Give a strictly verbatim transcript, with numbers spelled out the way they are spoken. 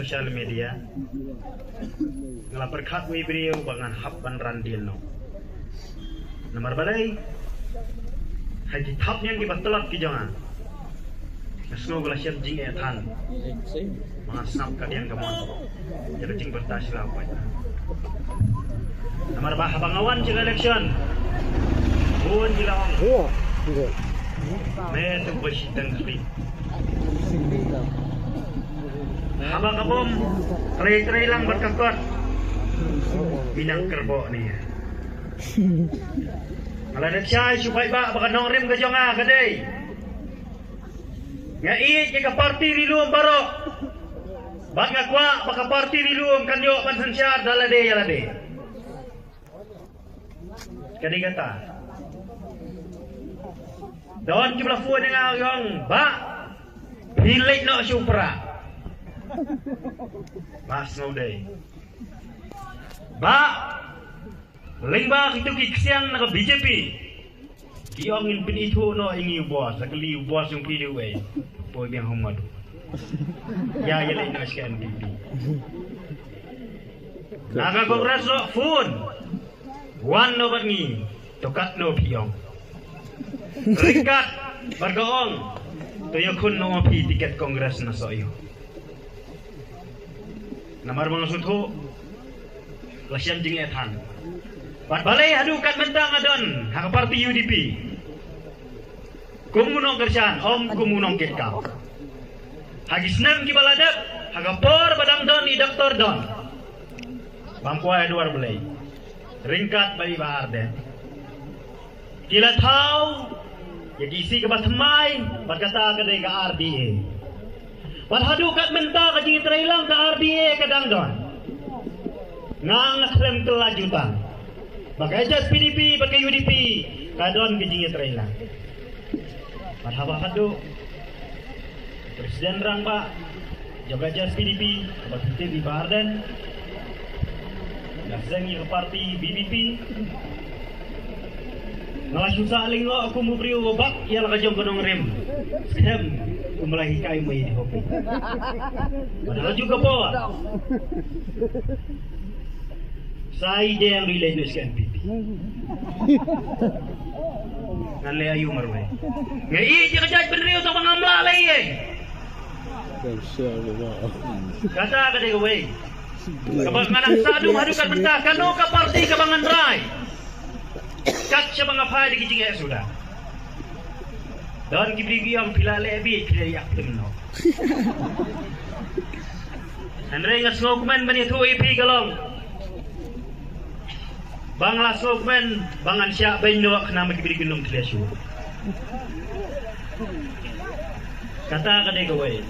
Social media. Nga la pyrkhat wei briew ba ngan hap ban ran dien noh. Namar balei? Ha ki thap niang kiba tlot ki jong nga, nga sngew ka la shem jingeh than. Ba nga snap ka diang ka mon. Ïa ka jingbyrta sha la poi. Namar ba haba nga wan jong election, bun ki la ong, me tu ba shi tang kri. Haba ka bom trei trei lang bad ka kot, minang kerbok ni. Nga la dep shai shu paidbah ba ka nongrim ka jong nga ka dei. Nga ïeit ïa ka parti ri lum baroh. Bad nga kwah ba ka parti ri lum kan ïoh ban synshar da lade ïa lade. Ka dei kata. Don kiba la phone ïa nga, ong, Bah, phi leit noh sha u Prah. Bah, sngewdei. Bah, lyngba kito ki ksiang na ka B J P, ki ong ngin pynithuh noh ïa ngi u boss, la kylli u boss jong phi dei uwei. Poi biang hom ngadu. Ïa, ïa leit noh sha N P P. Na ka Congress ruh phone. Wan noh bad ngi, to katno phi ong. Ryngkat bad ka ong, to ïakhun noh phi tiket Congress na Sohiong. Namar ba nga sngewthuh la shem jingeh than. Bad balei haduh kat mynta nga don ha ka parti U D P kum u nongkyrshan, ym kum u nongkitkam. Ha ki snem kiba la dep, ha ka por ba dang don i Doktor Don Bampoa Edward Blei, ryngkat bad i Bah Ardent, ki la thaw ïa ki isih kaba thymmai, bad kata ka dei ka R D A. Bad haduh kat mynta ka jingïatreilang ka R D A ka dang don. Nga nga khlem kylla jutang ba ka H S P D P bad ka U D P ka don ka jingïatreilang. Bad haba haduh President Rangbah jong ka H S P D P, Bah Titi Bah Ardent, nga seng ïa ka parti B P P. Nga la shu sah lyngngoh kum u briew uba bak ïa la ka jong ka nongrim. Skhem kum la hikai mai di hopi. Bad ha ju ka por, sa i dei ang rilej ne skem pipi. Ngan leh aïu marwei? Nga ïeit ïa ka jaitbynriew tang ba ngam lah leh ei. Kata ka dei kawei kaba nga nang sah dum haduh kat mynta, kano ka parti kaba ngan rai. Kat shaba nga phai da ki jingeh suda. Don ki briew ki ong phi la leh beit, phi la ïap phi mynno. Hynrei nga sngewkmen ban ïathuh ïa phi ka long ba nga la sngewkmen ba ngan shah beiñ noh khnang ba ki briew ki nym thleh shuh. Kata ka dei kawei.